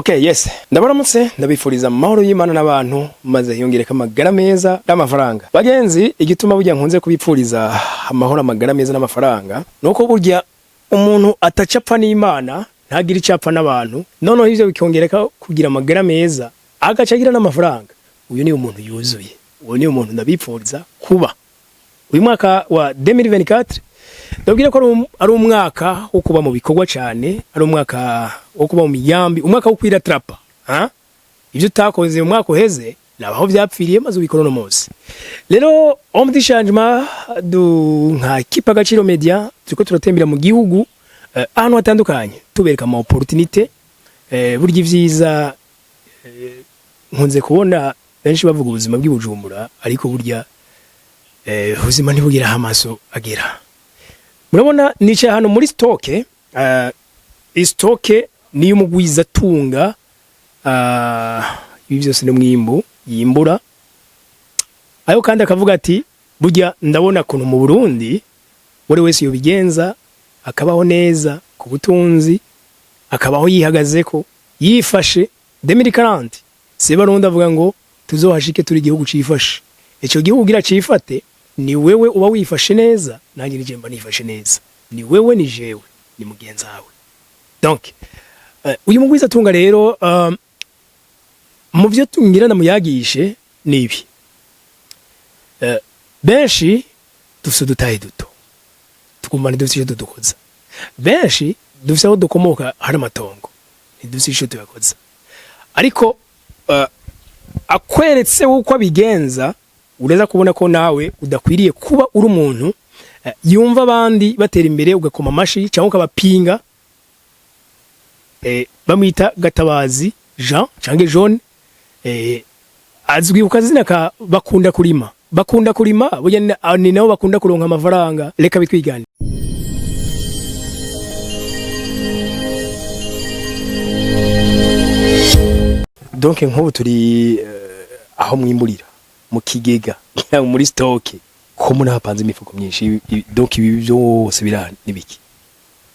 Okay, yes. Ndabaramutse, ndabifuriza amahoro y'Imana n'abantu, maze hiyongereka amagara meza n'amafaranga. Bagenzi, igituma burya nkunze kubipfuriza amahoro, amagara meza n'amafaranga, nuko burya umuntu atacapfa n'Imana ntagira icapfa n'abantu. Noneho ivyo bikongereka kugira amagara meza, agaca agira n'amafaranga. Uyu ni umuntu yuzuye. Uyu ni umuntu ndabipfuriza kuba. Uyu mwaka wa 2024, ndabwira ko ari umwaka wo kuba mu bikorwa cyane, ari umwaka wo kuba mu migambi, umwaka wo kwiratrapa, ha? Ibyo utakoze mu mwaka uheze nabaho vyapfiriye, maze ubikora uno munsi. Rero homme du changement du nka Kipa Agaciro Media, turiko turatembera mu gihugu, ahantu hatandukanye, tubereka ama opportunité. Burya ivyiza, nkunze kubona benshi bavuga ubuzima bw'i Bujumbura, ariko burya ubuzima ntibugira aho amaso agera. Murabona nicaye hano muri stock. Stock niyo umugwizatunga, ibi byose ni mwimbu yimbura ayo, kandi akavuga ati burya ndabona kuntu mu Burundi buri wese yobigenza akabaho neza ku butunzi, akabaho yihagazeko, yifashe. 2040, Sebarundi avuga ngo tuzohashike turi igihugu cifashe. Ico gihugu gira cifate ni wewe uba wifashe neza, nanjye nije mba nifashe neza, ni wewe, ni jewe, ni mugenzi wawe. Donc uyu mugwiza tunga rero, mu byo tungira ndamuyagishe ni ibi. Benshi dufise udutahe duto, tukumva ntidufise ico tudukoza. Benshi dufise aho dukomoka hari amatongo, ntidufise ico tuyakoza. Ariko akweretse uko abigenza, ureza kubona ko nawe udakwiriye kuba uri umuntu yumva abandi batera imbere ugakoma amashi cyangwa ukabapinga. Bamwita Gatabazi Jean canke John, azwi ku kazina ka Bakunda Kurima. Bakunda kurima burya ni nabo bakunda kuronka amafaranga. Reka bitwigane. Donc nk'ubu turi aho mwimburira mu kigega, muri stock, ko muri hapanze imifuko myinshi. Donc ibi byose bira nibiki?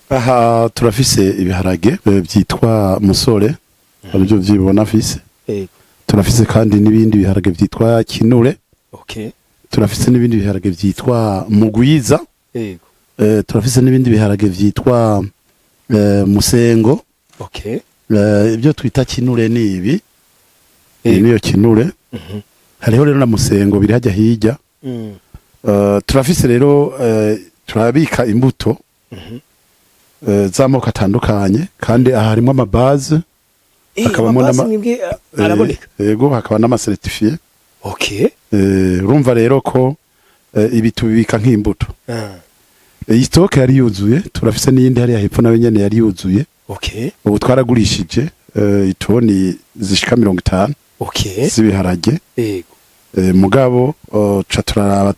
Aha turafise ibiharage byitwa musore, aribyo vyibona afise. Turafise kandi n'ibindi biharage byitwa kinure. Turafise n'ibindi biharage byitwa mugwiza. Turafise n'ibindi biharage vyitwa musengo. Ibyo twita kinure ni ibi. Iyi niyo kinure. Hariho rero na musengo biri hajya hirya. Turafise rero, turabika imbuto z'amoko atandukanye, kandi aha harimo amabaze. Hakabamo Amabazi mwebwe araboneka? Yego, hakaba n'ama certifié. Urumva rero ko ibi tubibika nk'imbuto. Iyi stock yari yuzuye, turafise n'iyindi hariya hepfo nayo nyene yari yuzuye. Ubu twaragurishije itoni zishika 50 z'ibiharage. Mugabo ca turaraba,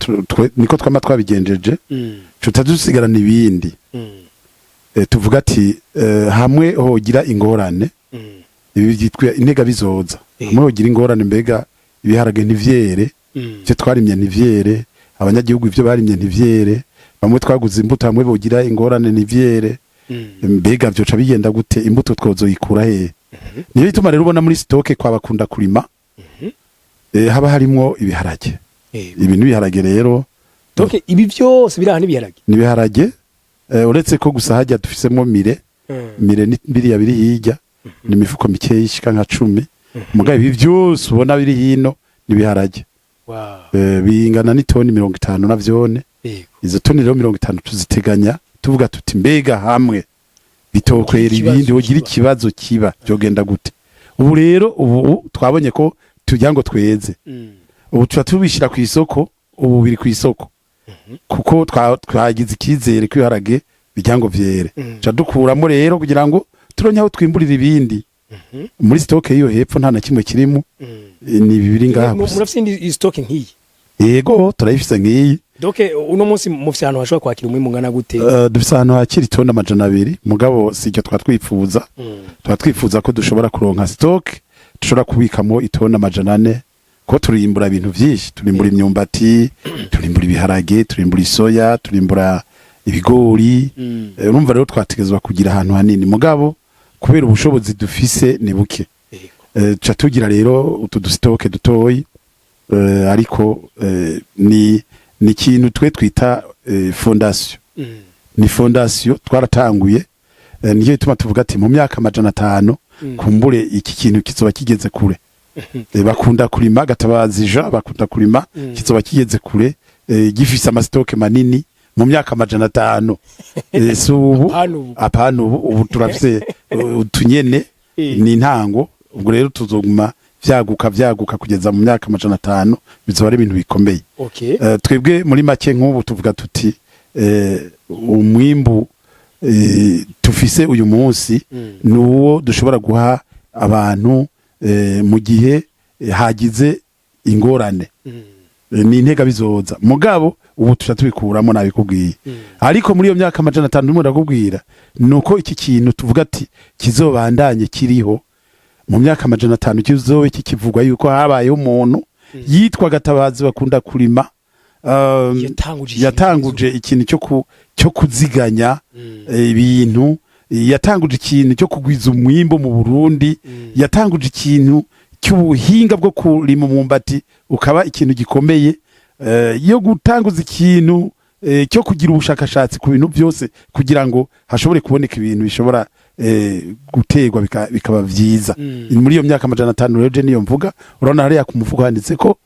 niko twama twabigenjeje, tuta dusigarana ibindi. Tuvuga ati hamwe hogira ingorane, ibi byitwa intega bizoza. Hamwe hogira ingorane, mbega ibiharage ntivyere, ivyo twarimye ntivyere, abanyagihugu ivyo barimye ntivyere, bamwe twaguze imbuto, hamwe bogira ingorane ntivyere, mbega vyoca bigenda gute? Imbuto twozoyikura hehe? Niyo bituma rero ubona muri stock kwa Bakunda Kurima haba harimwo ibiharage. Ibi n'ibiharage rero. Donc ibi byose biri aha n'ibiharage? N'ibiharage, uretse ko gusa hajya dufisemo mire. Mire ni biriya biri hirya, ni imifuko mikeya ishika nka 10. Mugabo ibi byose ubona biri hino n'ibiharage. Bingana n'itoni 50 na vyone. Izo toni rero 50 tuziteganya tuvuga tuti mbega hamwe bitokwera Ikibazo ibindi wogira kiba. ikibazo kiba, byogenda gute? Ubu rero, ubu twabonye ko tugira ngo tweze. Ubu tuba tubishyira ku isoko, ubu biri ku isoko kuko twagize icyizere ko ibiharage bijya ngo vyere. Ca dukuramo rero kugira ngo turonke aho twimburira ibindi. Muri stock y'iyo hepfo nta na kimwe kirimo. Ni bibiri ngaha gusa. Murafise indi stock nk'iyi? Yego, turayifise nk'iyi. Donc uno munsi mufise ahantu hashobora kwakira umwimbu ungana gute? Dufise ahantu hakira itoni 200, mugabo si icyo twatwifuza. Twifuza ko dushobora kuronka stock dushobora kubikamo itoni 400, ko turimbura ibintu vyinshi: turimbura imyumbati, turimbura ibiharage, turimbura isoya, turimbura ibigori. Urumva rero twategezwa kugira ahantu hanini, mugabo Kubera ubushobozi dufise ni buke. Ca tugira rero utu du stock dutoyi, ariko ni ikintu twe twita fondation. Ni fondation twaratanguye, niyo ituma tuvuga ati mu myaka 500 kumbure iki kintu kizoba kigeze kure. Bakunda kurima, Gatabazi Jean bakunda kurima, kizoba kigeze kure, gifise ama stock manini mu myaka 500. Si ubu. Apana ubu. Apana ubu. Ubu turafise utunyene. Ni intango. Ubwo rero tuzoguma vyaguka, vyaguka kugeza mu myaka 500, bizoba ari ibintu bikomeye. Twebwe muri make nk'ubu tuvuga tuti umwimbu tufise uyu munsi ni uwo dushobora guha abantu mu gihe hagize ingorane. Ni intega bizoza, mugabo ubu tuca tubikuramo, nabikubwiye. Ariko muri iyo myaka 500 ndimo ndakubwira, nuko iki kintu tuvuga ati kizobandanye kiriho mu myaka 500, kizobe kikivugwa yuko habayeho umuntu yitwa Gatabazi bakunda kurima, Yatanguje ikintu. yatanguje ikintu cyo kuziganya ibintu, yatanguje ikintu cyo kugwiza umwimbo mu Burundi, yatanguje ikintu cy'ubuhinga bwo kurima umwumbati ukaba ikintu gikomeye, yo gutanguza ikintu cyo kugira ubushakashatsi ku bintu byose kugira ngo hashobore kuboneka ibintu bishobora guterwa bikaba vyiza. Muri iyo myaka 500 rero, je niyo mvuga. Urabona hariya ku mufuko handitse ko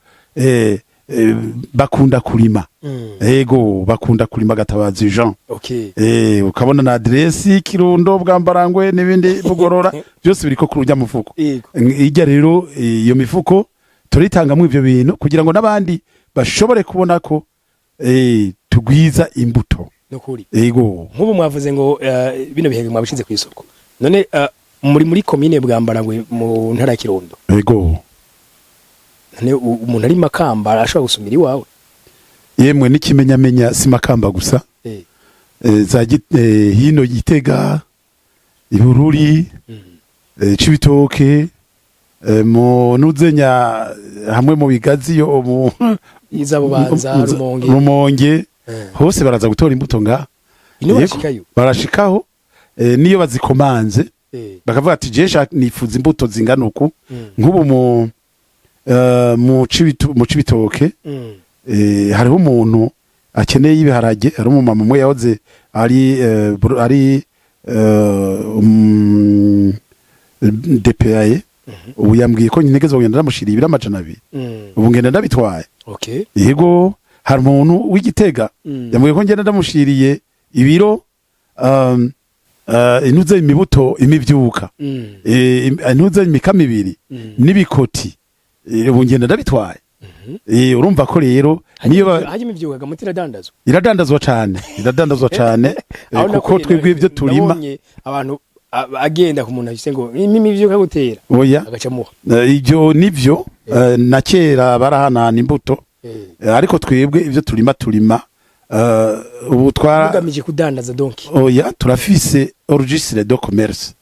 bakunda kurima. Ego, bakunda kurima, Gatabazi Jean. Ukabona na adresi Kirundo, Bwambarangwe n'ibindi, Bugorora, byose biriko kuri urya mufuko. Ijya rero iyo mifuko turitangamwo ivyo bintu kugira ngo n'abandi bashobore kubona ko tugwiza imbuto. Nukuri. Ego. Nk'ubu mwavuze ngo bino bihe mwabishinze ku isoko, none muri komine Bwambarangwe mu ntara ya Kirundo? Ego. None umuntu ari Makamba ashobora gusumira iwawe? Yemwe, n'ikimenyamenya si Makamba gusa. Za hino Gitega, Ibururi, Cibitoke, mu Nuzenya, hamwe mu Bigazi yo mu Izabo banza Rumonge. Rumonge. Hose baraza gutora imbuto nga. Ino Yego, barashikayo? Barashikaho, niyo bazikomanze bakavuga ati je nifuza imbuto zingana uku. Nk'ubu mu Cibitoke hariho umuntu akeneye ibiharage, hari umumama umwe yahoze ari DPAE, ubu yambwiye ko ntegezwa kugenda ndamushiriye ibiro 200. Ubu ngenda ndabitwaye. Yego, hari umuntu w'Igitega yambwiye ko ngenda ndamushiriye ibiro intuze imibuto imivyuka, intuze imikama ibiri n'ibikoti. Ubu ngenda ndabitwaye. Urumva ko rero niyo Hajya imivyuka gamuti iradandazwa? Iradandazwa cane, iradandazwa cane, Aho kuko twebwe ibyo turima nabonye abantu agenda ku muntu afise ngo imivyuka gutera, oya, agaca amuha. Ibyo nivyo, na kera barahanahana imbuto. Ariko twebwe ibyo turima ubu twara Mugamije kudandaza donc? Oya, turafise registre de commerce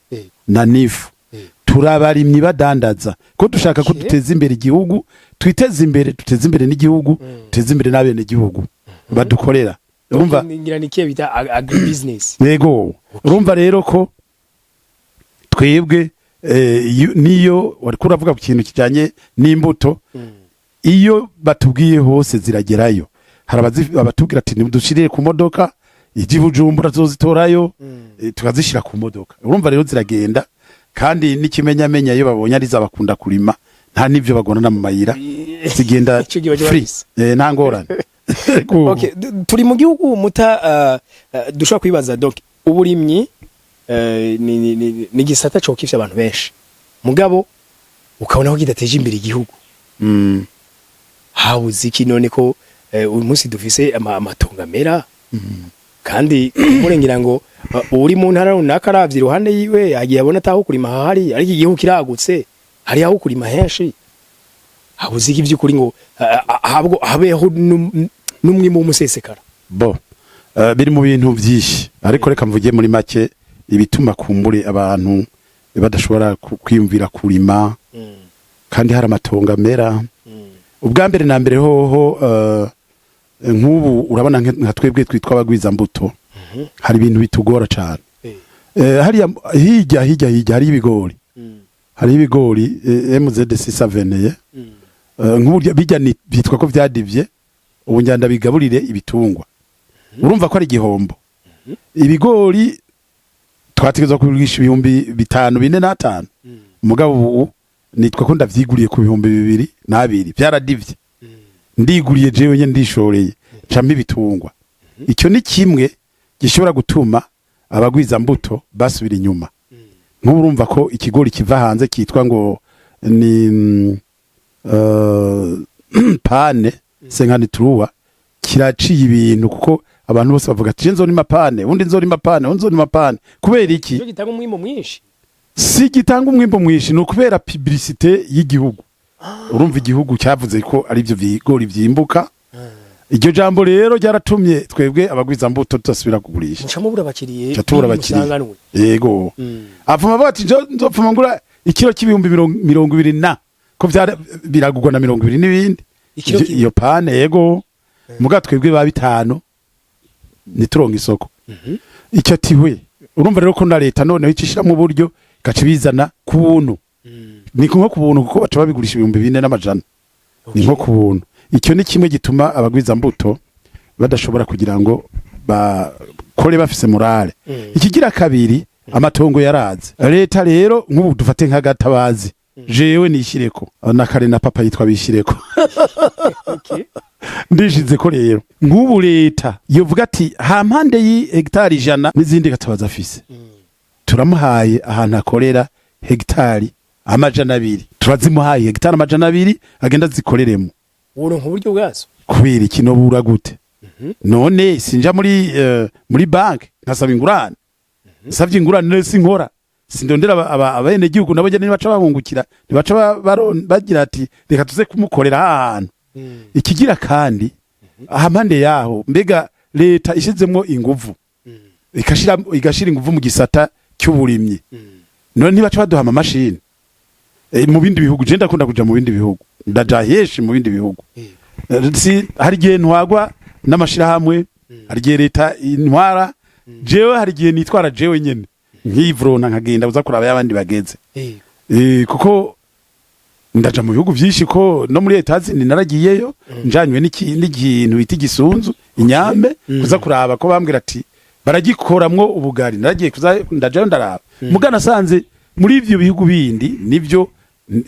na NIF. Turabarimyi badandaza ko dushaka ko duteza imbere igihugu, twiteze imbere, duteze imbere n'igihugu, duteze imbere n'abene gihugu badukorera. Urumva? Ngira ni kiye bita agribusiness. Yego. Urumva rero ko twebwe niyo wariko uravuga ku kintu kijanye n'imbuto, iyo batubwiye hose ziragerayo. Hari abatubwira ati nidushirire ku modoka ijya i Bujumbura, tuzozitorayo, tukazishira ku modoka. Urumva rero ziragenda, kandi n'ikimenyamenya iyo babonye ari zabakunda kurima, nta n'ivyo bagorana mu mayira, zigenda Ico gihe baje free. bafise. Nta ngorane. Okay, turi mu gihugu muta dushobora kwibaza donc uburimyi ni gisata cokifye abantu benshi, mugabo ukabona ko kidateje imbere igihugu. Habuze iki none ko uyu munsi dufise amatongo amera, kandi murengera ngo uri mu ntara runaka aravye iruhande yiwe agiye abona ataho kurima hahari, ariko igihugu kiragutse, hari aho kurima henshi. Habuze iki vy'ukuri ngo habwo habeho n'umwimbu w'umusesekara? Bo biri mu bintu byinshi, ariko reka mvuge muri make ibituma kumbure abantu badashobora kwiyumvira kurima kandi hari amatongo amera. Ubwa mbere na mbere hoho, nk'ubu urabona nka twebwe twitwa abagwizambuto, hari ibintu bitugora cane. Hariya hirya hari ibigori, hari ibigori MZD 6 veneye. Nk'uburyo bijya byitwa ko vyadivye, ubu njyanda bigaburire ibitungwa. Urumva ko ari igihombo. Ibigori twategerezwa kubigurisha 5000, 4,500, mugabo ubu nitwa ko ndavyiguriye ku 2002. Vyaradivye, ndiguriye jewe nyene, ndishoreye, ncampa ibitungwa. Icyo ni kimwe gishobora gutuma abagwiza mbuto basubira inyuma. Nk'ubu urumva ko ikigori kiva hanze kitwa ngo ni pane 53 kiraciye ibintu, kuko abantu bose bavuga ati: "Nzorima pane, undi nzorima pane, undi nzorima pane." Kubera iki? Cyo gitanga umwimbo mwinshi. Si gitanga umwimbo mwinshi, ni ukubera publicité y'igihugu. Urumva igihugu cyavuze ko ari byo bigori vyimbuka. Iryo jambo rero ryaratumye twebwe abagwiza mbuto tudasubira kugurisha. Muca mubura abakiriye. Ca tubura abakiriya. Musanganwe. Yego. Avuma avuga ati: "Nzopfuma ngura ikiro c'ibihumbi 20 na ko vyara biragurwa na 20 n'ibindi." Ikiro kimwe? Iyo pane, yego. Muga twebwe ba 5 ntituronka isoko. Icyo atiwe, urumva rero ko na leta noneho icishiramwo uburyo, igaca ibizana ku buntu. Ni nko ku buntu, kuko baca babigurisha 4100, ni nko ku buntu. Icyo ni kimwe gituma abagwiza mbuto badashobora kugira ngo bakore bafise morale. Ikigira kabiri, amatongo yaraze. Leta rero, nk'ubu dufate nk'agatabazi, jewe nishireko na kare na papa yitwa bishireko. Ndishize ko rero nk'ubu leta yovuga ati: "Ha mpande y'i hegitari 100 n'izindi Gatabazi afise, turamuhaye ahantu akorera hegitari 200, turazimuhaye hegitari 200, agenda azikoreremo." Woronka uburyo bwazo? Kubera iki nobura gute? None sinja muri banki nkasaba ingurane? Nsavye ingurane none sinkora, sindondera abenegihugu nabo nyene nibaca babungukira, ntibaca bagira ati: "Reka tuze kumukorera ahantu." Ikigira kandi, aha mpande yaho, mbega leta ishizemwo inguvu, igashira inguvu mu gisata cy'uburimyi, none ntibaca baduha amamashini? Mu bindi bihugu, je ndakunda kuja mu bindi bihugu, ndaja henshi mu bindi bihugu. Si hari igihe ntwagwa n'amashirahamwe, hari igihe leta intwara jewe, hari igihe nitwara jewe nyene nkivrona nkagenda uza kuraba y'abandi bageze. Kuko ndaja mu bihugu vyinshi, ko no muri Etazini naragiyeyo njanywe n'ikintu bita igisunzu inyambe, kuza kuraba ko bambwira ati baragikoramwo ubugari. Naragiye kuza ndajayo ndaraba, muga nasanze muri ivyo bihugu bindi nivyo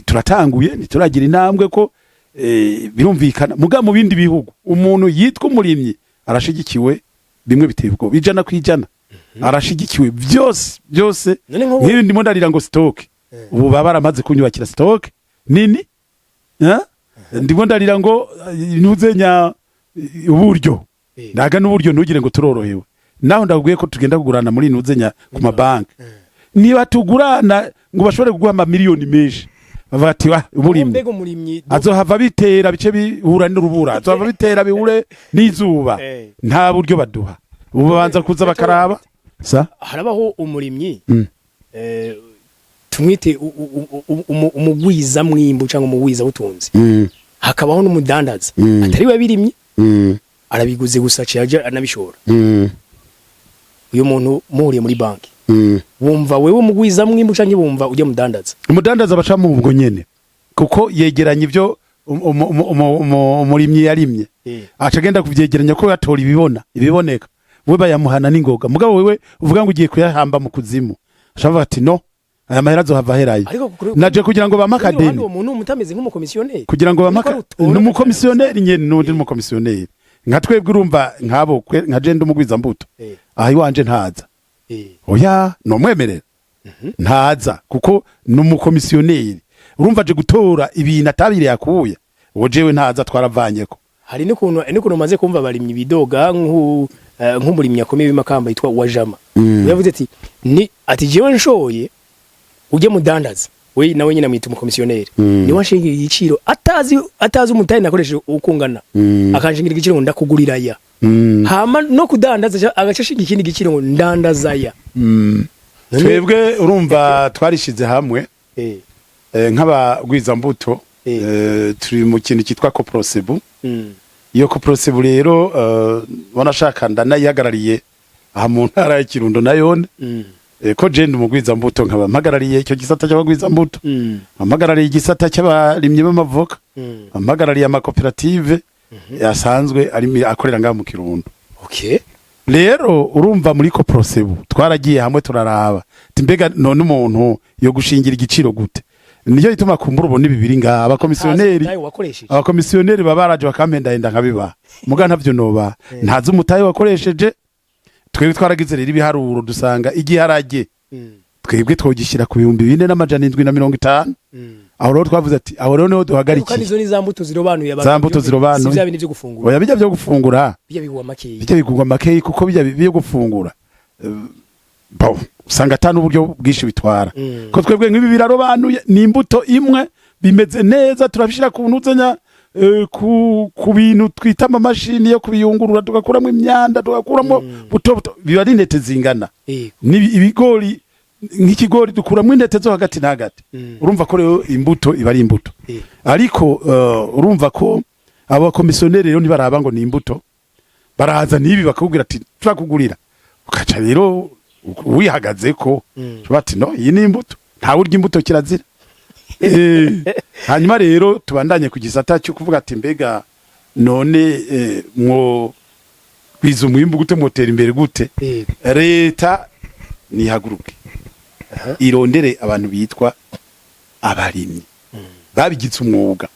turatanguye, ntituragira intambwe ko birumvikana. Muga mu bindi bihugu umuntu yitwa umurimyi arashigikiwe bimwe biteye ubwoba, 100% arashigikiwe byose byose. None nk'ubu- Nk'ibi ndimo ndarira ngo stock, ubu baba baramaze kunyubakira stock nini, eh? Ndimo ndarira ngo ntuzenya uburyo. Ndaga n'uburyo, ntugire ngo turorohewe. Naho ndakubwiye ko tugenda kugurana muri ntuzenya ku mabanki, niba tugurana ngo bashobore kuguha amamiliyoni menshi, bavuga ati: "Wa uburimyi." Mbega umurimyi Azohava bitera bice bihura n'urubura, azohava bitera bihure n'izuba. Nta buryo baduha, ubu babanza kuza bakaraba sa. Harabaho umurimyi, tumwite umugwiza mwimbu cyangwa umugwiza butunzi, hakabaho n'umudandaza atari we birimye, arabiguze gusa, aciye aja anabishora. Uyu muntu muhuriye muri banki, wumva wewe umugwiza mwimbu canke bumva ujya mudandaza? Umudandaza baca mu ubwo nyene, kuko yegeranya ibyo umurimyi yarimye, aca agenda kuvyegeranya ko yatora ibibona ibiboneka, we bayamuhana n'ingoga. Mugabo wewe uvuga ngo ugiye kuyahamba mu kuzimu, aca avuga ati: "No aya mahera azohava aherayo." Ariko Naje kugira ngo bampe kuri ruhande akadeni. Uwo muntu mutameze nk'umukomisiyoneri? Kugira ngo bampe Niko rutora. Ni umukomisiyoneri nyene, n'undi ni umukomisiyoneri nka twebwe. Urumva nk'abo nka je ndi umugwiza mbuto, aha iwanje ntaza. Oya, nomwemerera ntaza kuko ni umukomisiyoneri. Urumva aje gutora ibintu atabiriye akuya, uwo jewe ntaza, twaravanyeko. Hari n'ukuntu maze kumva abarimyi bidoga, nk'umurimyi akomeye w'imakamba yitwa Wajama. Yavuze ati ni ati: "Jewe nshoye ujye mudandaza, we nawe nyine amwita umukomisiyoneri, niwe anshingira igiciro atazi umutahe nakoresheje ukungana, akanshingira igiciro ngo ndakugurira aya, hama no kudandaza agaca ashinga ikindi giciro ngo ndandaza aya." Twebwe urumva twarishize hamwe nk'abagwizambuto, turi mu kintu cyitwa Coprosebu. Iyo Coprosebu rero, wanashaka ndanayihagarariye aha mu ntara ya Kirundo nayone. Ko je ndi umugwizambuto, nkaba mpagarariye icyo gisata cy'abagwizambuto, mpagarariye igisata cy'abarimyi b'amavoka, mpagarariye amakoperative asanzwe ari akorera ngaha mu Kirundo. Rero urumva, muri Coprosebu twaragiye hamwe turaraba ati: "Mbega none umuntu yo gushingira igiciro gute?" Nicyo gituma kumbura ubona ibi biri ngaha, abakomisiyoneri Tayo wakoresheje. Abakomisiyoneri baba baraje bakampendahenda nkabibaha, muga ntavyo noba ntazi umutahe wakoresheje. Twebwe twaragize rero ibiharuro, dusanga igiharage twebwe twogishyira ku 4750. Aho rero twavuze ati aho rero niho Ariko kandi duhagarikiye. Izo ni za mbuto zirobanuye abantu. Za mbuto zirobanuye. Si bya bindi byo gufungura. Oya, bijya byo gufungura bijya bigwa makeya. Bijya bigurwa makeyi, kuko bijya byo gufungura bo usanga ata n'uburyo bwinshi bitwara. Ko twebwe nk'ibi birarobanuye, ni imbuto imwe, bimeze neza, turabishyira ku ntuzenya, ku bintu twita amamashini yo kubiyungurura, tugakuramo imyanda, tugakuramo buto buto, biba ari intete zingana. Ni ibigori, nk'ikigori dukuramo intete zo hagati na hagati. Urumva ko rero imbuto iba ari imbuto. Ariko urumva ko abo bakomisiyoneri rero ntibaraba ngo ni imbuto, baraza n'ibi bakakubwira ati turakugurira, ukaca rero wihagaze ko bati: "No, iyi ni imbuto, ntawe urya imbuto, kirazira." Hanyuma rero tubandanye ku gisata cyo kuvuga ati: "Mbega none mwo kwiza umwimbu gute, mwotera imbere gute?" Leta nihaguruke irondere abantu bitwa abarimyi babigize umwuga,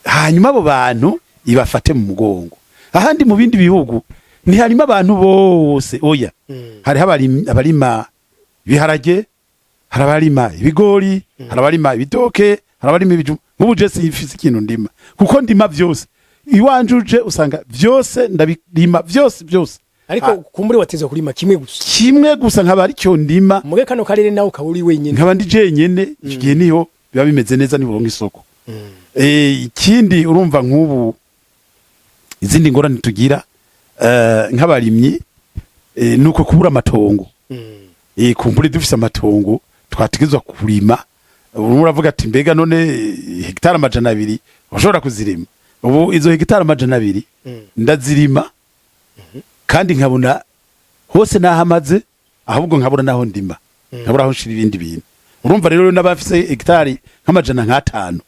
hanyuma abo bantu ibafate mu mugongo. Ahandi mu bindi bihugu ntiharimo abantu bose, oya. Hariho abarima ibiharage, hari abarima ibigori, hari abarima ibitoke, hari abarima ibijumbu. Nk'ubu je simfise ikintu ndima, kuko ndima vyose. Iwanje uje usanga vyose ndabirima, vyose byose. Ariko kumbure watezwa kurima kimwe gusa. Kimwe gusa, nkaba aricyo ndima. Muge kano karere nawe ukaba uri wenyine. Nkaba ndi jenyene. Icyo gihe niho biba bimeze neza, niburonka isoko. Ikindi urumva, nk'ubu izindi ngorane tugira nk'abarimyi nuko kubura amatongo. Kumbure dufise amatongo twategezwa kurima. Urimo uravuga ati: "Mbega none hegitari 200 ushobora kuzirima?" Ubu izo hegitari 200 ndazirima, kandi nkabona hose nahamaze, ahubwo nkabura naho ndima, nkabura aho nshira ibindi bintu. Urumva rero n'abafise hegitari nk'500,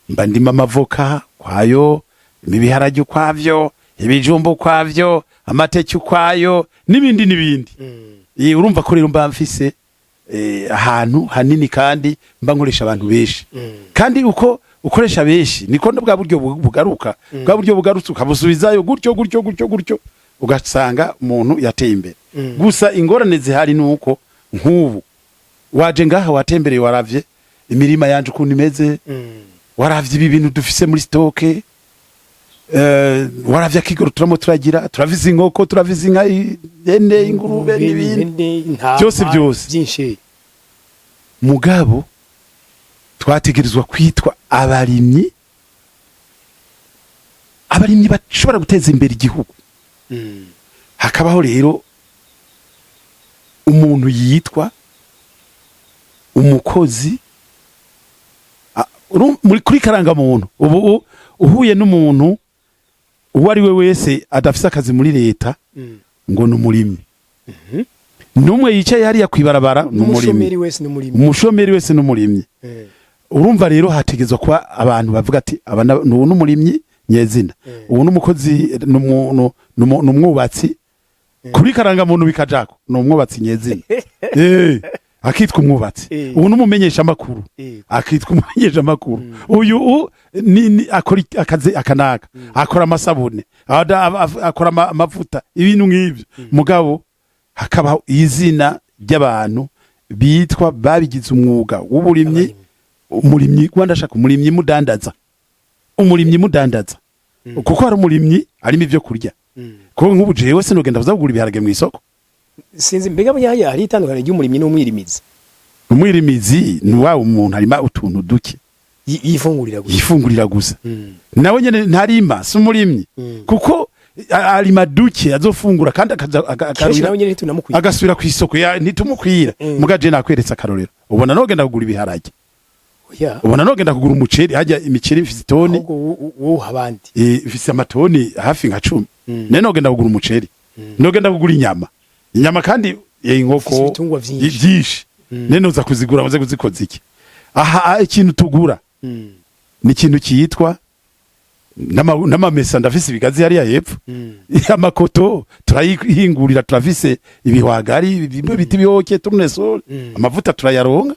mba ndima amavoka kwayo, ibiharage ukwavyo, ibijumbu ukwavyo, amateke ukwayo, n'ibindi n'ibindi. Urumva ko rero mba mfise ahantu hanini, kandi mba nkoresha abantu benshi. Kandi uko ukoresha benshi niko bwa buryo bugaruka, bwa buryo bugarutse ukabusubizayo, gutyo gutyo gutyo gutyo, ugasanga umuntu yateye imbere. Gusa ingorane zihari ni uko nk'ubu waje ngaha, watembereye, waravye imirima yanje ukuntu imeze, waravye ibi bintu dufise muri stock, waravye akigoro turamo turagira, turaviza inkoko, turaviza inka, ihene, ingurube n'ibindi. Intama, Byose byose. Byinshi. Mugabo twategerezwa kwitwa abarimyi, abarimyi bashobora guteza imbere igihugu. Hakabaho rero umuntu yitwa umukozi muri kuri karangamuntu. Ubu uhuye n'umuntu uwo ari we wese adafise akazi muri leta ngo ni umurimyi, n'umwe yicaye hariya kwibarabara ni umurimyi. Umushomeri wese ni umurimyi. Umushomeri wese ni umurimyi. Urumva rero hategezwa kuba abantu bavuga ati: "Aba ubu ni umurimyi nyezina, ubu ni umukozi, ni umwubatsi." Kuri karangamuntu bikajako ni umwubatsi nyezina, akitwa umwubatsi. Ubu ni umumenyeshamakuru, akitwa umumenyeshamakuru. Uyu ni akora akazi akanaka, akora amasabune, akora amavuta, ibintu nk'ibyo. Mugabo hakabaho izina ry'abantu bitwa babigize umwuga w'uburimyi. Abarimyi. Umurimyi, kuba ndashaka umurimyi mudandaza, umurimyi mudandaza, kuko hari umurimyi arimo ibyo kurya. Kuko nk'ubu jewe sinogenda kuza kugura ibiharage mu isoko. Sinzi, mbega burya hari itandukaniro ry'umurimyi n'umwirimizi? Umwirimizi ni wa umuntu arima utuntu duke. Yifungurira gusa. Yifungurira gusa. Nawe nyene ntarima, si umurimyi, kuko arima duke azofungura kandi kenshi nawe nyene ntitunamukwiye. Agasubira ku isoko, ntitumukwira. Muga je nakweretse akarorero, ubona nogenda kugura ibiharage? Oya. Ubona nogenda kugura umuceri hajya? Imiceri mfise itoni. Ahubwo wowe abandi. Mfise amatoni hafi nka 10. None nogenda kugura umuceri, nogenda kugura inyama? Inyama kandi Inkoko, Ufise ibitungwa vyinshi. Byinshi. Nene uza kuzigura uze kuzikoza iki? Aha ikintu tugura ni ikintu cyitwa n'amamesa. Ndafise ibigazi hariya hepfo, amakoto turayihingurira, turafise ibihwagari bimwe bita ibihoke, tournesol, amavuta turayaronka.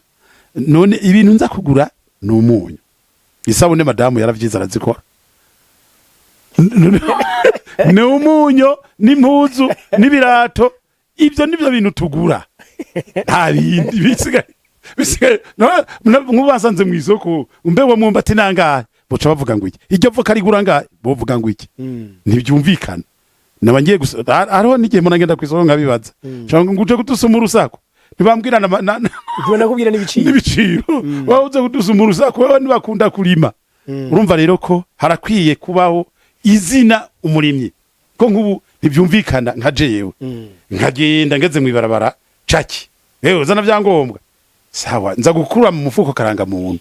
None ibintu nza kugura ni umunyu, isabune madamu yaravyize arazikora. Ni umunyu n'impuzu n'ibirato, ibyo nibyo bintu tugura, nta bindi bisigaye. Nk'ubu basanze mu isoko, mbe wa mwumbati nangahe? Boca bavuga ngo iki? Iryo voka rigura ngahe? Bovuga ngo iki? Ntibyumvikana. Naba ngiye gusa hariho n'igihe mbona ngenda ku isoko nkabibaza, cyangwa ngo uje kudusuma urusaku, ntibambwira Ntibona n'ibiciro. N'ibiciro. Waba uze kudusuma urusaku, wewe ntibakunda kurima. Urumva rero ko harakwiye kubaho izina umurimyi, ko nk'ubu ntibyumvikana nka jewe nkagenda ngeze mu ibarabara, caki ewe uzana vyangombwa, sawa, nza gukura mu mufuko karangamuntu.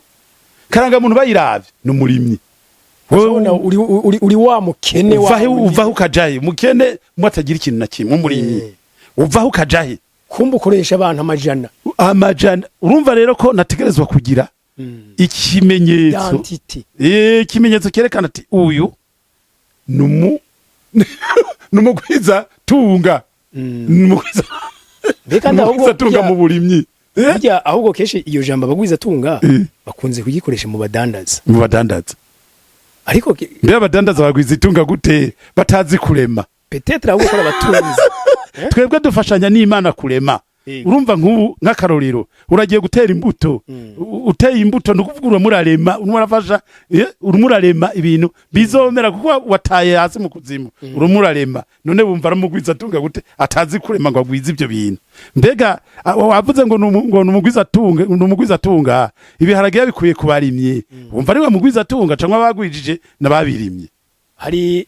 Karangamuntu bayiravye ni umurimyi. Urabona uri wa mukene wa Uvahe, uvahe ukajahe? Mukene mwe atagira ikintu na kimwe, umurimyi, uvahe ukajahe? Kumba ukoresha abantu amajana. Amajana. Urumva rero ko nategerezwa kugira ikimenyetso, identity. Ikimenyetso cyerekana ati uyu numugwiza tunga, numugwiza Mbega kandi ahubwo numugwiza tunga mu burimyi. Burya ahubwo kenshi iyo jambo abagwiza tunga bakunze kugikoresha mu badandaza. Mu badandaza. Ariko Mbere abadandaza bagwiza itunga gute batazi kurema? Peut-être ahubwo ko abatunzi. Twebwe dufashanya n'Imana kurema. Urumva nk'ubu nk'akarorero, uragiye gutera imbuto. Uteye imbuto, ni ukuvuga urimo urarema, urimo urafasha, urimo urarema ibintu bizomera, kuko wataye hasi mu kuzimu, urimo urarema. None wumva aramugwiza atunga gute atazi kurema ngo agwize ibyo bintu? Mbega wavuze ngo ngo numugwiza atunga, numugwiza atunga ibiharage yabikuye ku barimyi, wumva ari we mugwiza atunga cyangwa bagwijije n'ababirimye? Hari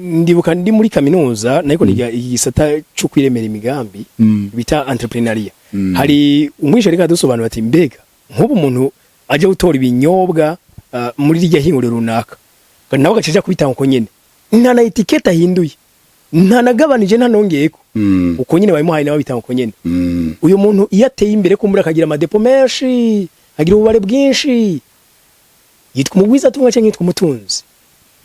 ndibuka ndi muri kaminuza nariko niga igisata cyo kwiremera imigambi bita entrepreneuriat. Hari umwisha ariko adusobanura ati mbega nk'ubu umuntu ajya gutora ibinyobwa muri rirya hinguriro runaka, nawe agaca kubitanga uko nyene, nta na étiquette ahinduye, nta nagabanije, nta nongeyeko, uko nyene babimuhaye nawe abitanga uko nyene. Uyu muntu iyo ateye imbere, kumbura akagira ama dépôts menshi, agira ububare bwinshi, yitwa umugwizatunga cyangwa yitwa umutunzi?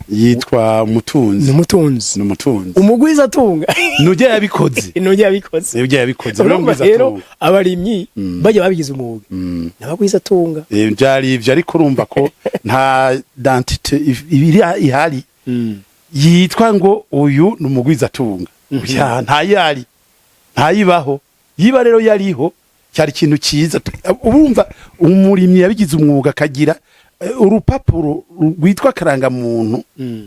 Yitwa umutunzi. Ni umutunzi. Ni umutunzi. Umugwizatunga nujya yabikoze. Nujya yabikoze. Nujya yabikoze. Urumva rero abarimyi bajya babigize umwuga n'abagwizatunga. Byari ibyo, ariko urumva ko nta identité ibiri ihari yitwa ngo uyu ni umugwizatunga. Ya, ntayari, ntayibaho. Yiba rero yariho cyari ikintu cyiza. Urumva umurimyi yabigize umwuga akagira urupapuro rwitwa karangamuntu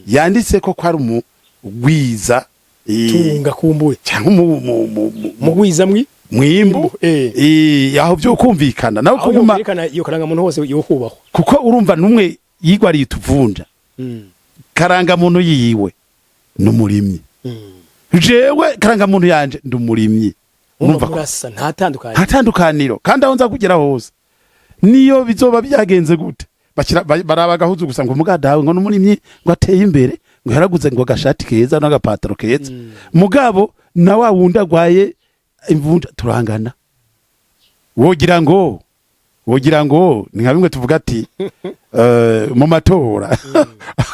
yanditse ko ari umugwiza tunga kumbuye cyangwa mugwiza mwi mwimbu. Aho byo kumvikana nawe aho kuguma yerekana iyo karangamuntu hose yo kubahwa. Kuko urumva numwe yigwariye utuvunja, karangamuntu yiwe ni umurimyi. Jewe karangamuntu yanje ndi umurimyi. Urumva murasa, nta tandukaniro. Nta tandukaniro. Kandi aho nza kugera hose, niyo bizoba byagenze gute, baraba agahuzu gusa ngo mugadawe ngo n'umurimyi, ngo ateye imbere, ngo yaraguze ngo agashati keza n'agapataro keza. Mugabo na wa wundi agwaye imvunja turangana. Wogira ngo ni nka bimwe tuvuga ati mu matora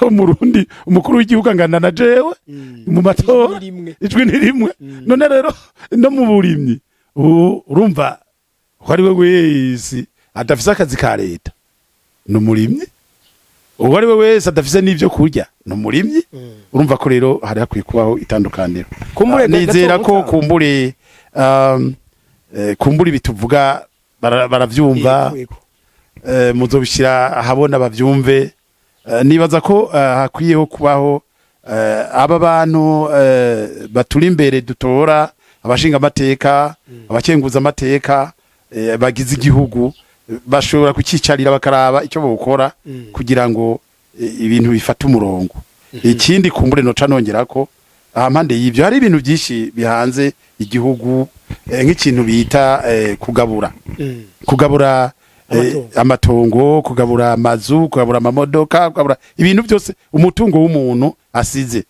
umurundi umukuru w'igihugu angana na jewe mu matora. Ijwi ni rimwe. Ijwi ni rimwe. None rero no mu burimyi ubu urumva ko ari we wese adafise akazi ka leta ni umurimyi, uwo ari we wese adafise n'ibyo kurya ni umurimyi. Urumva ko rero hari hakwiye kubaho itandukaniro. Kumbure Nizera gato ko mutanga. kumbure kumbure ibituvuga baravyumva. Yego, yego. Muzobishyira ahabona bavyumve. Nibaza ko hakwiyeho kubaho aba bantu baturi imbere dutora, abashinga amateka, abakenguza amateka, bagize igihugu, bashobora kucicarira bakaraba icyo bokora kugira ngo ibintu bifate umurongo. Ikindi kumbure noca nongera ko aha mpande y'ibyo hari ibintu byinshi bihanze igihugu, nk'ikintu bita kugabura, kugabura Amatongo. Amatongo, kugabura amazu, kugabura amamodoka, kugabura ibintu byose, umutungo w'umuntu asize,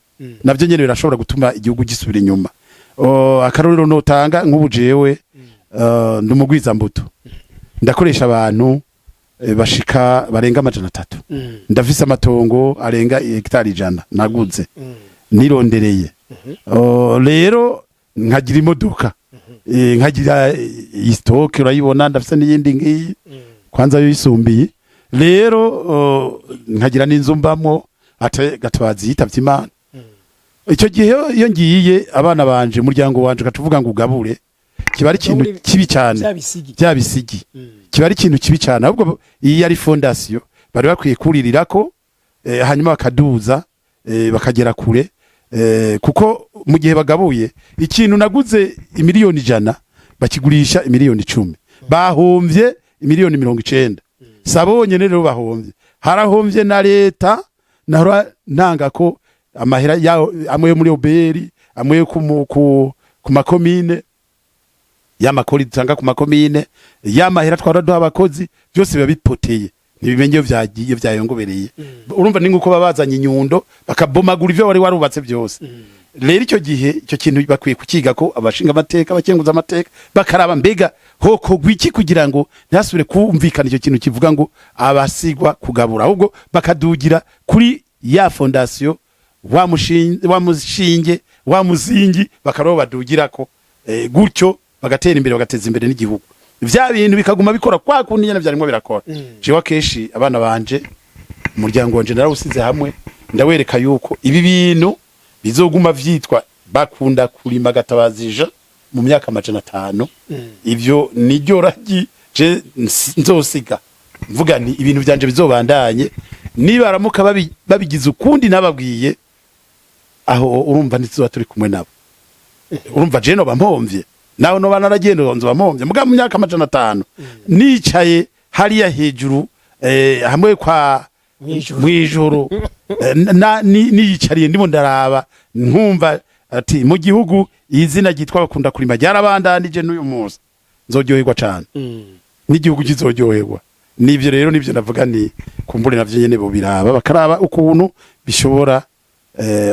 navyo nyene birashobora gutuma igihugu gisubira inyuma. Akarorero notanga, nk'ubu jewe ndi umugwizambuto, ndakoresha abantu bashika barenga 300. Ndafise amatongo arenga hegitari 100 naguze nirondereye. Rero nkagira imodoka, nkagira iyi stock urayibona, ndafise n'iyindi ngiyi kwanza yo yisumbiye. Rero nkagira n'inzu mbamwo. Ate Gatabazi yitavye Imana, icyo gihe iyo ngiye, abana banje, umuryango wanje ukatuvuga ngo ugabure, kiba ari ikintu Ugabure kibi cyane. Bya bisigi. Bya bisigi kiba ari ikintu kibi cyane. Ahubwo iyi ari fondation bari bakwiye kuririrako, hanyuma bakaduza, bakagera kure, kuko mu gihe bagabuye ikintu naguze imiliyoni 100 bakigurisha imiliyoni 10, bahomvye imiliyoni 90. Sabonye rero bahomvye, harahomvye na leta. Nahora ntanga ko amahera amwe yo muri OBR, amwe yo ku makomine, y'amakori dutanga ku makomine, y'amahera twara duha abakozi, byose biba bipoteye, ntibimenye iyo vyagiye vyayongobereye. Urumva ni nkuko baba bazanye inyundo bakabomagura ivyo wari warubatse byose. Rero icyo gihe icyo kintu bakwiye kukiga ko abashinga amateka, abakenguza amateka, bakaraba mbega hokogwa iki kugira ngo ntihasubire kumvikana icyo kintu kivuga ngo abasigwa kugabura, ahubwo bakadugira kuri ya fondation, wa mushinge, wa mushinge, wa muzingi, bakaraba badugirako, gutyo bagatera imbere, bagateza imbere n'igihugu, vya bintu bikaguma bikora kwa kundi nyene vyarimo birakora. Jewe akenshi abana banje, umuryango wanje narawusize hamwe, ndawereka yuko ibi bintu bizoguma vyitwa Bakunda Kurima Gatabazija mu myaka 500. Ivyo niryo ragi je nzosiga mvuga nti ibintu vyanje bizobandanye. Nibaramuka babigize ukundi nababwiye aho, urumva ntituzoba turi kumwe nabo. Urumva je noba mpomvye, nawe noba naragenda nzoba mpomvye. Muga mu myaka 500 nicaye hariya hejuru, hamwe kwa Mwijuru. Mwijuru, niyicariye ndimo ndaraba, nkumva ati mu gihugu izina ryitwa Bakunda Kurima ryarabandanije n'uyu munsi, nzoryoherwa cane, n'igihugu kizoryoherwa. Nivyo rero nivyo navuga ni kumbure navyo nyene bo biraba, bakaraba ukuntu bishobora,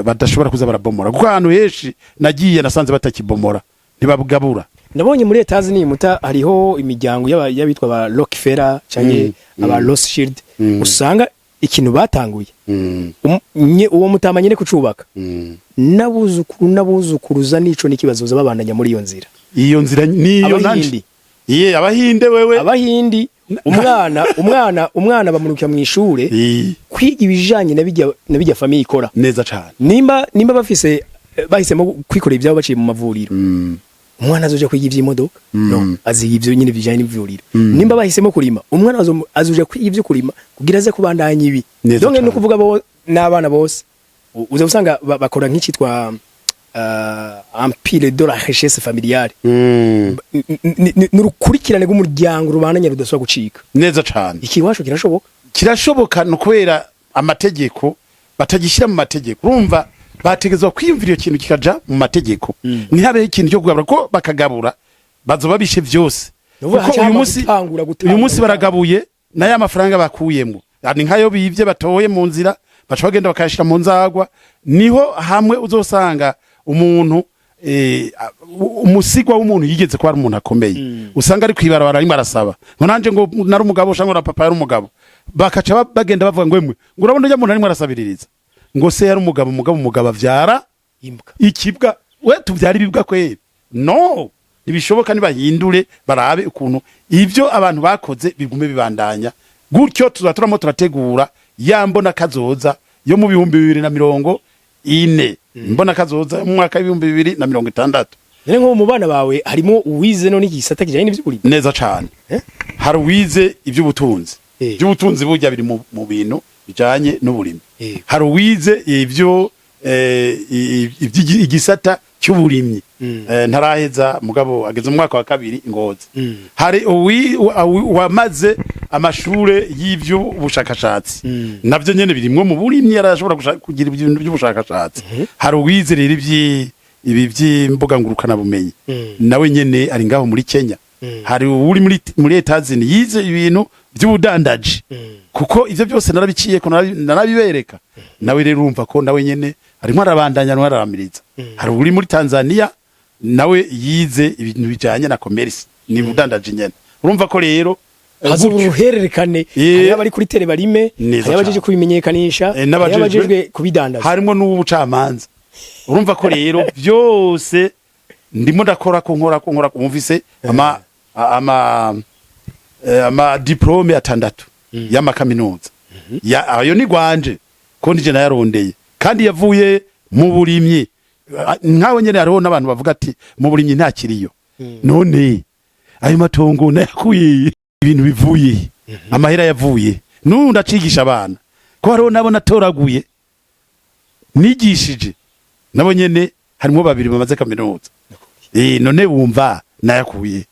badashobora kuza barabomora, kuko ahantu henshi nagiye nasanze batakibomora, ntibabugabura. Nabonye muri Etazi muta hariho imiryango y'abitwa ba Rockefeller canke aba Rothschild, usanga ikintu batanguye, uwo mutama nyene kucubaka, n'abuzukuru n'abuzukuruza n'ico n'ikibazo babandanya muri iyo nzira. Iyo nzira niyo Abahindi. nanje iye abahinde wewe. Abahindi, umwana bamurukira mu ishure kwiga ibijanye na bijya famille ikora. Neza cane. Nimba bafise bahisemo kwikorera ibyabo baciye mu mavuriro, umwana azoja kwiga ivy'imodoka no aziga ivyo nyine bijanye n'ivuriro. Nimba bahisemo kurima, umwana azoja kwiga ivyo kurima kugira aze kubandanya ibi. Neza Donc cane. no kuvuga bo n'abana bose uza usanga bakora nk'icitwa empire de la richesse familiale. N'urukurikirane rw'umuryango rubandanya rudasubira gucika. Neza cane. Iki iwacu kirashoboka? Kirashoboka, no kubera amategeko batagishyira mu mategeko. Urumva bategezwa kwiyumvira iyo kintu kikaja mu mategeko, ntihabeho ikintu cyo kugabura, ko bakagabura bazoba bishe vyose. Nuvuga Kuko haca uyu hama munsi gutangura, gutanga, uyu munsi gutanga. baragabuye n'aya mafaranga bakuyemwo ni nkayo bivye batoye mu nzira, baca bagenda bakayashira mu nzagwa. Niho hamwe uzosanga umuntu, umusigwa w'umuntu yigeze kuba ari umuntu akomeye, usanga ari kwibarabara arimo arasaba ngo nanje ngo nari umugabo cyangwa na papa yari umugabo, bakaca bagenda bavuga ngo emwe, ngo urabona ujya muntu arimo arasabiririza, ngo se yari umugabo, umugabo avyara imbwa. Ikibwa. We tuvyara ibibwa kweri? No ntibishoboka. Nibahindure, barabe ukuntu ivyo abantu bakoze bigume bibandanya. Gutyo tuza turamo turategura ya mbona kazoza yo mu 2040, mbona kazoza yo mu mwaka w'2060. None nko mu bana bawe harimo uwize none igisata kijanye n'ivy'uburimyi? Neza cane. Eh? Hari uwize ivy'ubutunzi. Ivy'ubutunzi burya biri mu bintu bijanye n'uburimyi. Hari uwize ivyo igisata cy'uburimyi. Ntaraheza, mugabo ageze mu mwaka wa kabiri Ngozi. Hari uwamaze amashure y'ivy'ubushakashatsi, navyo nyene birimwo mu burimyi, yarashobora kugira ibintu by'ubushakashatsi. Hari uwize rero ibi by'imbuga ngurukana bumenyi, nawe nyene ari ngaho muri Kenya. Hari uri muri Etazini yize ibintu by'ubudandaji, kuko ivyo byose narabiciye ko narabibereka. Nawe rero urumva ko nawe nyene arimo arabandanya, arimo araramiriza. Hari uri muri Tanzania. Nawe yize ibintu bijanye na commerce, ni ubudandaji nyene. Urumva ko rero Hazoba gutyo. uruhererekane. Hariho abari kuri terrain barime, Neza hariho abajeje cane. kubimenyekanisha, hariho abajejwe kubidandaza. Harimo n'ubucamanza. Urumva ko rero byose ndimo ndakora ko nkora ko nkora. Wumvise ama diplôme atandatu y'amakaminuza ya ayo ni gwanje, ko nije nayarondeye kandi yavuye mu burimyi. Nkawe nyene hariho n'abantu bavuga ati mu burimyi nta kiriyo. None ayo matongo nayakuye, ibintu bivuye, amahera yavuye, n'ubu ndacigisha abana, ko hariho nabo natoraguye nigishije, nabo nyene harimo babiri bamaze kaminuza. None wumva nayakuye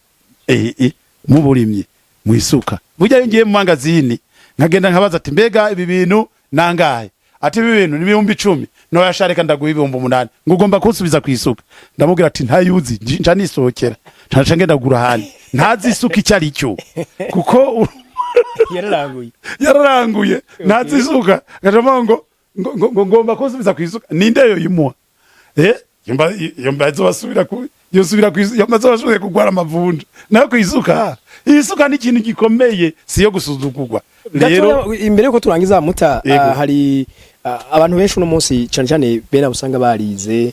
mu burimyi, mu isuka. Burya iyo ngiye mu mangazini nkagenda nkabaza ati: "Mbega ibi bintu nangahe?" Ati: "Ibi bintu ni 10,000." "Noyasha, reka ndaguha 8,000." Ngo ugomba kunsubiza ku isuka. Ndamubwira ati: "Ntayuzi." Nca nisohokera, nca ngenda kugura ahandi ntazi isuka icyo ari cyo, kuko Yararanguye. Yararanguye, ntazi isuka. Ngaca ngo ngomba kunsubiza ku isuka, ninde yo yimuha? Yumva yumva azobasubira ku yosubira ku yumva azobasubira kugwara amavunja nayo ku isuka. Isuka ni ikintu gikomeye, si yo gusuzugurwa rero. Gatoya, imbere yuko turangiza muta, Yego. Hari abantu benshi uno munsi, cyane cyane bene abo usanga barize,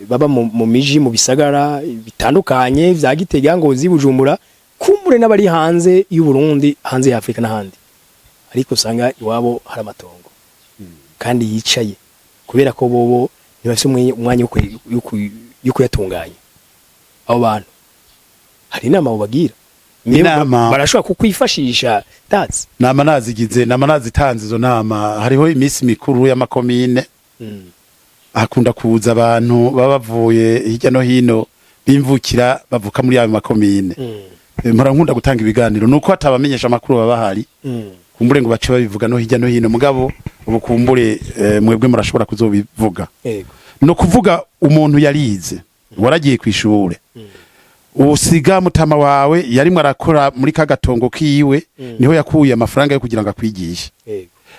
baba mu miji, mu bisagara bitandukanye vya Gitega, Ngozi, Bujumbura, kumbure n'abari hanze y'u Burundi, hanze ya Afrika n'ahandi, ariko usanga iwabo hari amatongo kandi yicaye kubera ko bobo ntibafise umwanya yo kuyatunganya. Abo bantu hari inama bobagira? Inama. Barashobora kukwifashisha tatsi? Nama nazigize, nama nazitanze izo nama. Hariho iminsi mikuru y'amakomine, hakunda kuza abantu baba bavuye hirya no hino, bimvukira, bavuka muri ayo makomine. Mpora nkunda gutanga ibiganiro, nuko atabamenyesha amakuru baba bahari kumbure ngo bace babivuga no hirya no hino. Mugabo ubu kumbure mwebwe murashobora kuzobivuga. No kuvuga umuntu yarize, waragiye kw'ishure, usiga mutama wawe yarimwe arakora muri kagatongo kiwe, niho yakuye amafaranga yo kugira ngo akwigishe,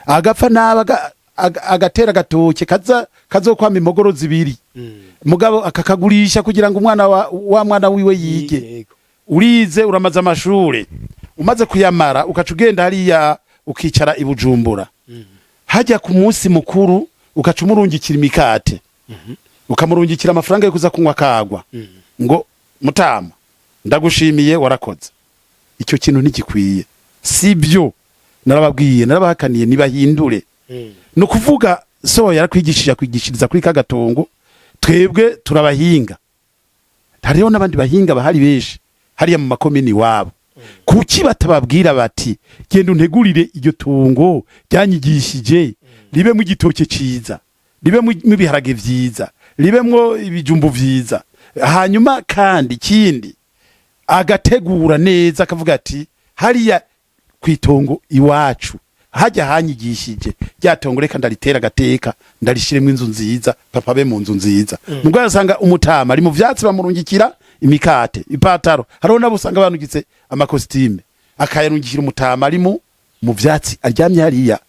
agapfa nabi, agatera agatoke kaza kazokwama imogoro zibiri, mugabo akakagurisha kugira ngo umwana wa mwana wiwe yige. Urize, uramaze amashure, umaze kuyamara ukaca ugenda hariya ukicara i Bujumbura, hajya ku munsi mukuru ukaca umurungikira imikate, ukamurungikira amafaranga yo kuza kunywa kagwa, ngo: "Mutama, ndagushimiye, warakoze." Icyo kintu ntigikwiye, sibyo. Narababwiye, narabahakaniye, nibahindure. Ni ukuvuga so yarakwigishije, akwigishiriza kuri kagatongo. Twebwe turabahinga, hariho n'abandi bahinga bahari benshi hariya mu makomini iwabo. Kuki batababwira bati: "Genda untegurire iryo tungo ryanyigishije, ribemo igitoke ciza, ribemo ibiharage vyiza, ribemwo ibijumbu vyiza"? Hanyuma kandi ikindi, agategura neza, akavuga ati: "Hariya kwitongo iwacu hajya hanyigishije, rya tongo reka ndaritera agateka, ndarishiremo inzu nziza, papa be mu nzu nziza." Mugabo asanga umutama ari mu vyatsi, bamurungikira imikate, ipataro. Hariho nabo usanga banugitse amakositime, akayarungikira umutama ari mu vyatsi, aryamye hariya,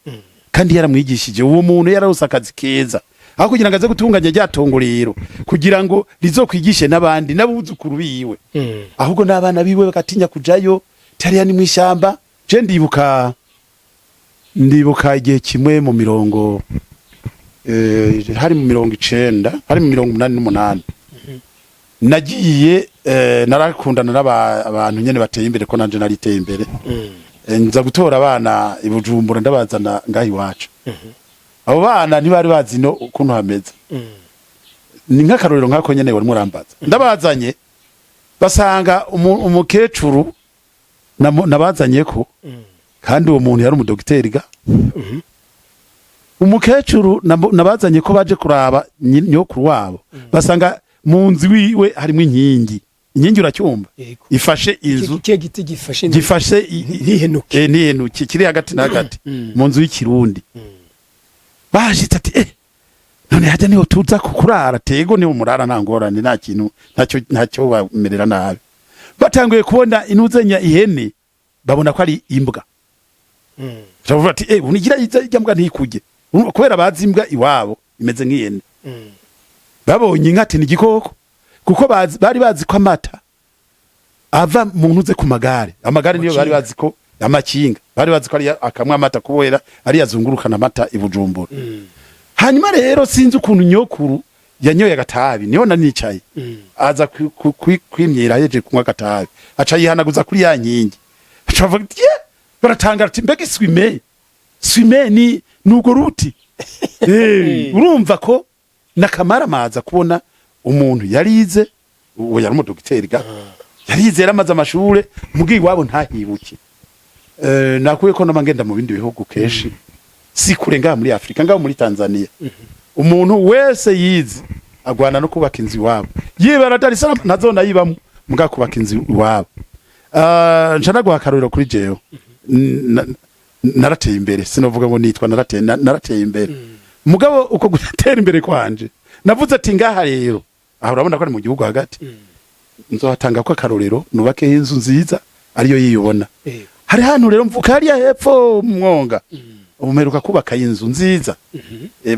kandi yaramwigishije. Uwo muntu yararose akazi keza, aho kugira ngo aze gutunganya rya tongo rero kugira ngo rizokwigishe n'abandi n'abuzukuru biwe, ahubwo n'abana biwe bagatinya kujayo, tariya ni mw'ishamba. Je ndibuka igihe kimwe mu mirongo hari mu 90, hari mu 88, nagiye narakundana n'abantu nyene bateye imbere, ko nanje nariteye imbere. Nza gutora abana i Bujumbura, ndabazana ngaho iwacu. Abo bana ntibari bazi no ukuntu hameze. Ni nk'akarorero nk'ako nyene wari murambaza. Ndabazanye, basanga umukecuru nabazanye ko, kandi uwo muntu yari umudogiteri ga. Umukecuru nabazanye ko baje kuraba nyokuru wabo, basanga mu nzu wiwe harimo inkingi. Inkingi uracyumva? Yego. Ifashe inzu. Kiya giti gifashe inzu. Gifashe Ntihenuke. Ntihenuke, kiri hagati na hagati mu nzu y'ikirundi. Bashitse ati: "None hajya niho tuza kurara?" Tego, niho murara, nta ngorane, nta kintu, ntacyo bamerera nabi. Batanguye kubona inuzenya ihene, babona ko ari imbwa. Bavuga ati: "Unigira ijya mbwa ntikujye." Kubera bazi imbwa iwabo imeze nk'ihene. Babonye inka ati: "Ni igikoko." Kuko bari bazi ko amata ava mu ntuze ku magare. Amagare niyo bari bazi ko amakinga, bari bazi ko ari akamwa amata, kubera ari yazungurukana amata i Bujumbura. Hanyuma rero sinzi ukuntu nyokuru yanyoye agatabi, niho nanicaye, aza kwimyira, yeje kunywa agatabi, aca yihanaguza kuri ya nkingi, aca avuga ati: "Ye!" Baratangara ati: "Mbega essuie-main ni nugo ruti?" Urumva ko nakamaramaza kubona umuntu yarize, uwo yari umudogiteri ga, yarize, yaramaze amashure, mugiye iwabo ntahibuke. Nakuye ko nama ngenda mu bindi bihugu kenshi, si kure ngaha muri Afrika, ngaho muri Tanzania, umuntu wese yize agwana no kubaka inzu iwabo, yibara Dar es Salaam ntazona yibamo, muga kubaka inzu iwabo. Nca naguha akarorero kuri jewe. Narateye imbere, sinovuga ngo nitwa narateye, narateye imbere, mugabo uko gutera imbere kwanje navuze ati: "Ngaha rero, aho urabona ko ari mu gihugu hagati, nzohatanga ko akarorero, nubakeho inzu nziza ariyo yiyubona." Hari hantu rero mvuka hariya hepfo mu mwonga, ubu mperuka kubaka inzu nziza.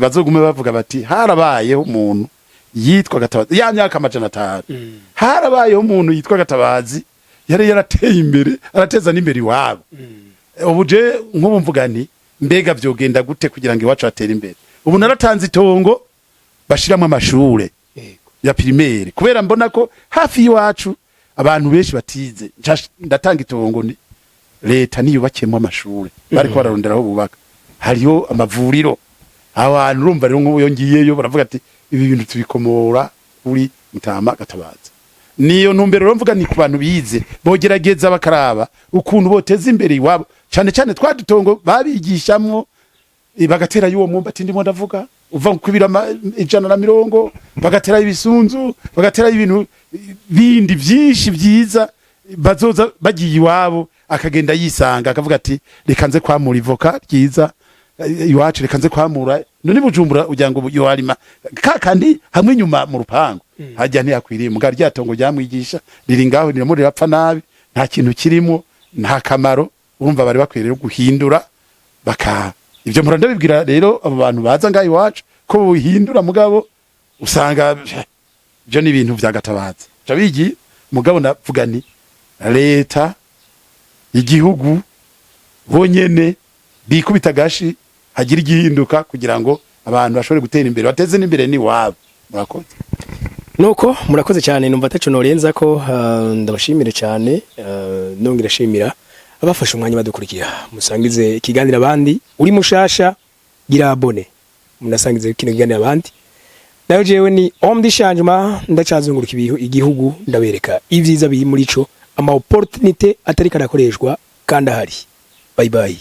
Bazogume bavuga bati: "Harabayeho umuntu yitwa Gatabazi ya myaka 500, harabayeho umuntu yitwa Gatabazi, yari yarateye imbere, arateza n'imbere iwabo." Ubu je nk'ubu mvuga nti: "Mbega vyogenda gute kugira ngo iwacu hatere imbere?" Ubu naratanze itongo bashiramwo amashure ya primaire, kubera mbona ko hafi y'iwacu abantu benshi batize. Ndatanga itongo, ni leta niyubakiyemo amashure, bariko bararondera aho bubaka, hariho amavuriro aho hantu. Urumva rero nk'ubu iyo ngiyeyo baravuga ati: "Ibi bintu tubikomora kuri Mutama Gatabazi." Niyo ntumbero rero mvuga ni ku bantu bize, bogerageza bakaraba ukuntu boteza imbere iwabo, cyane cyane twa dutongo babigishamwo, bagatera y'uwo mwumbati ndimo ndavuga uva ku biro 120, bagatera ibisunzu, bagatera ibintu bindi byinshi byiza, bazoza bagiye iwabo akagenda yisanga, akavuga ati: "Reka nze kwamura ivoka ryiza iwacu, reka nze kwamura." None Bujumbura ugira ngo yoharima ka kandi hamwe inyuma mu rupangu hajya ntiyakwiriye, muga rya tongo ryamwigisha riri ngaho ririmo rirapfa nabi, nta kintu kirimo, nta kamaro. Urumva bari bakwiye rero guhindura baka ibyo. Mpora ndabibwira rero abo bantu baza ngaho iwacu ko buhindura, mugabo usanga byo ni ibintu vya Gatabazi ca bigiye. Mugabo ndavuga nti leta, igihugu, bonyene bikubita agashi, hagira igihinduka kugira ngo abantu bashobore gutera imbere, bateze n'imbere n'iwabo. Murakoze. Nuko murakoze cyane, numva ataco norenza ko ndabashimire cyane, nongera shimira abafashe umwanya badukurikira. Musangize ikiganiro abandi, uri mushasha gira abonner, munasangize kino kiganiro abandi. Nayo jewe ni homme du changement, ndacazunguruka igihugu, ndabereka ivyiza biri muri ico, ama opportunité atari karakoreshwa kandi ahari. Bye bye.